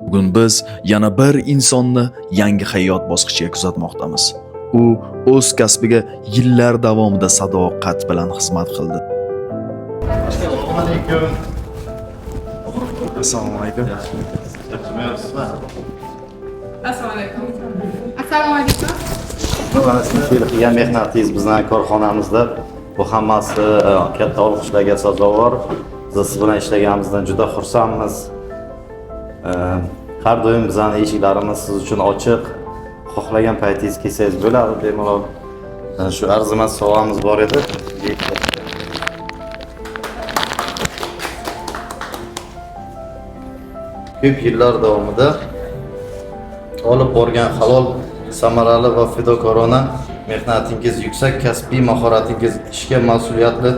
Bugun biz yana bir insonni yangi hayot bosqichiga kuzatmoqdamiz. U o'z kasbiga yillar davomida sadoqat bilan xizmat qildi. Assalomu alaykum. Assalomu alaykum. Yaxshimisiz? Assalomu alaykum. Assalomu alaykum. Mana siz yil qilgan mehnatingiz bizning korxonamizda bu hammasi katta olqishlarga sazovor. Biz siz bilan ishlaganimizdan juda xursandmiz. Har doim bizning eshiklarimiz siz uchun ochiq. Xohlagan paytingiz kelsangiz bo'ladi bemalol. Shu arzimas sovg'amiz bor edi. Ko'p yillar davomida olib borgan halol, samarali va fidokorona mehnatingiz, yuksak kasbiy mahoratingiz, ishga mas'uliyatli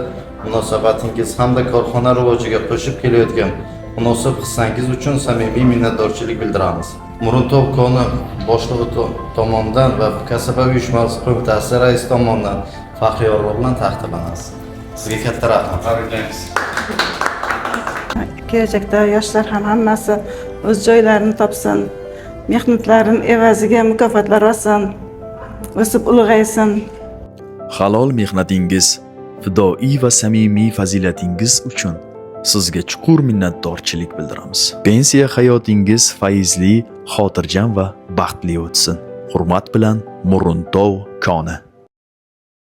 munosabatingiz hamda korxona rivojiga qo'shib kelayotgan munosib hissangiz uchun samimiy minnatdorchilik bildiramiz. Muruntov koni boshlig'i tomonidan va kasaba uyushmasi qo'mitasi raisi tomonidan faxriy yorliq bilan taqdirlanasiz. Sizga katta rahmat. Tabriklaymiz. Kelajakda yoshlar ham hammasi o'z joylarini topsin, mehnatlarini evaziga mukofotlar olsin, o'sib ulg'aysin. Halol mehnatingiz, fidoiy va samimiy fazilatingiz uchun sizga chuqur minnatdorchilik bildiramiz. Pensiya hayotingiz fayzli, xotirjam va baxtli o'tsin. Hurmat bilan, Muruntov koni.